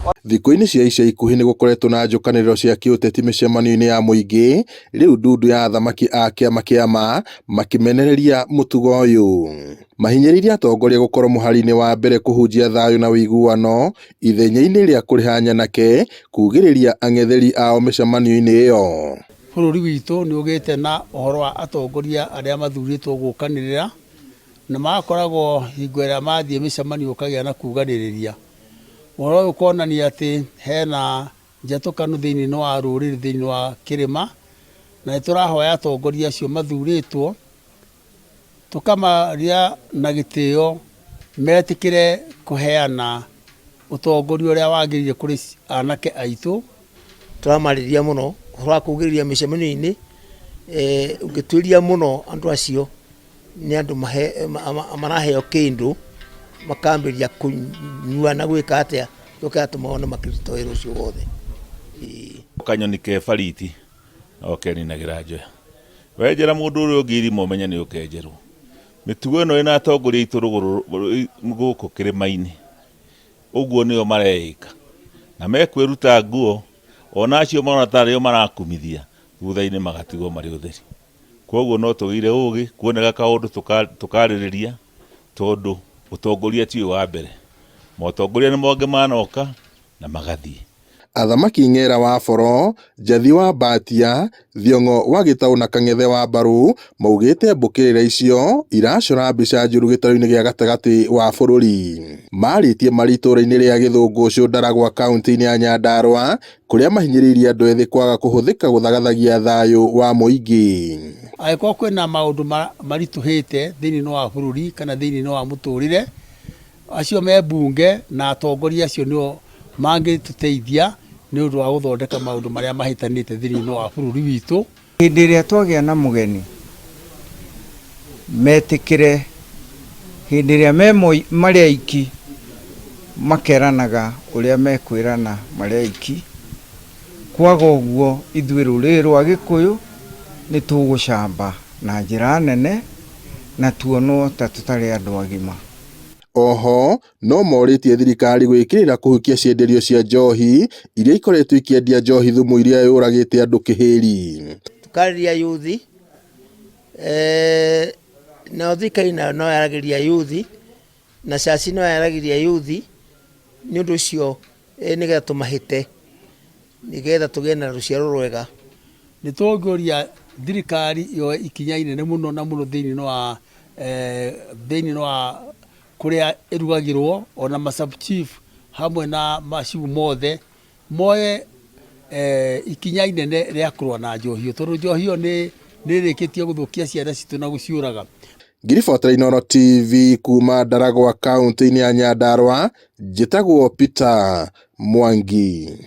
Thikũ-inĩ cia ica ikuhĩ nĩ gũkoretwo na njũkanĩrĩro cia kĩũteti mĩcemanio-inĩ ya mũingĩ, rĩu ndundu ya athamaki a kĩama kĩa ma makĩmenereria mũtugo ũyũ. Mahinyĩrĩirie atongoria gũkorwo mũhari-inĩ wa mbere kũhunjia thayũ na ũiguano ithenya-inĩ rĩa kũrĩha nyanake kugĩrĩria ang'etheri ao mĩcemanio-inĩ ĩyo. Bũrũri witũ nĩ ũgĩte na ũhoro wa atongoria arĩa mathurĩtwo gũkanĩrĩra na magakoragwo hingo ĩrĩa mathiĩ mĩcemanio ũkagĩa na kuganĩrĩria. Ũhoro ũyũ ũkonania atĩ hena njatũkano thĩinĩ wa rũrĩrĩ thĩinĩ wa kĩrĩma, na nĩ tũrahoya atongoria acio mathurĩtwo tũkamaria na gĩtĩo metĩkĩre kũheana ũtongoria ũrĩa wagĩrĩire kũrĩ anake aitũ. Tũramarĩria mũno ũhoro wa kugĩrĩria mĩcemanio-inĩ, ũngĩtuĩria mũno andũ acio nĩ andũ maraheo kĩndũ makambĩrĩria kũnyua na gwĩka atĩa, nĩkĩo kĩratũma wone makĩruta wĩra ũcio wothe. Kanyoni ke bariti no keninagĩra njoya. Wenjera mũndũ ũrĩa ũngĩ irima ũmenye nĩ ũkenjerwo. Mĩtugo ĩno ĩna atongoria aitũ rũgũrũ gũkũ kĩrĩma-inĩ, ũguo nĩo mareĩka. Na mekwĩruta nguo, ona acio marona tarĩo marakumithia, thutha-inĩ magatigwo marĩ ũtheri. Kwoguo no tũgĩire ũgĩ, kuoneka kaũndũ tũkarĩrĩria, tondũ ũtongoria ti ũyũ wa mbere. Motongoria nĩ mangĩ manoka na magathiĩ. Athamaki Ng'era wa Boro, Njathi wa Mbatia, Thiong'o wa Gĩtaũ na Kang'ethe wa Mbarũ maugĩte mbũkĩrĩra icio iracora mbica njũru gĩtarũ-inĩ gĩa gatagatĩ wa bũrũri. Marĩtie marĩ itũũra-inĩ rĩa Gĩthũngũcũ Ndaragwa kauntĩ-inĩ ya Nyandarua kũrĩa mahinyĩrĩirie andũ ethĩ kwaga kũhũthĩka gũthagathagia thayũ wa mũingĩ. Angĩkorwo kwĩna maũndũ maritũhĩte thĩinĩ wa bũrũri kana thĩinĩ wa mũtũrĩre, acio me mbunge na atongoria acio nĩo mangĩtũteithia nĩ ũndũ wa gũthondeka maũndũ marĩa mahĩtanĩte thĩinĩ wa bũrũri witũ. Hĩndĩ ĩrĩa twagĩa na mũgeni, metĩkĩre, hĩndĩ ĩrĩa me marĩ aiki makeranaga ũrĩa mekwĩrana marĩ aiki, kwaga ũguo ithuĩ rũrĩrĩ rwa Gĩkũyũ nĩ tũgũcamba na njĩra nene na tuonwo ta tũtarĩ andũ agima. Oho no morĩtie thirikari gwĩkĩrĩra kũhukia cienderio cia njohi iria ikoretwo ikĩendia njohi thumu iria yũragĩte andũ kĩhĩri. Tũkarĩria yuthi, nayo thirikari nayo no yaragĩria yuthi, na caci no yaragĩria yuthi, nĩ ũndũ ũcio nĩgetha tũmahĩte, nĩgetha tũgĩe na rũciaro rwega. Nĩ tũngĩũria thirikari yoe ikinya inene mũno na mũno thĩinĩ wa thĩinĩ wa kũrĩa ĩrugagĩrwo ona ma sub chief hamwe na macibũ mothe moe ikinya inene rĩa kũrũa na njohi ĩyo, tondũ njohi ĩyo nĩ ĩrĩkĩtie gũthũkia ciana citũ na gũciũraga. Ngĩribotera Inooro TV kuma Ndaragwa kauntĩ-inĩ ya Nyandarua, njĩtagwo Peter Mwangi.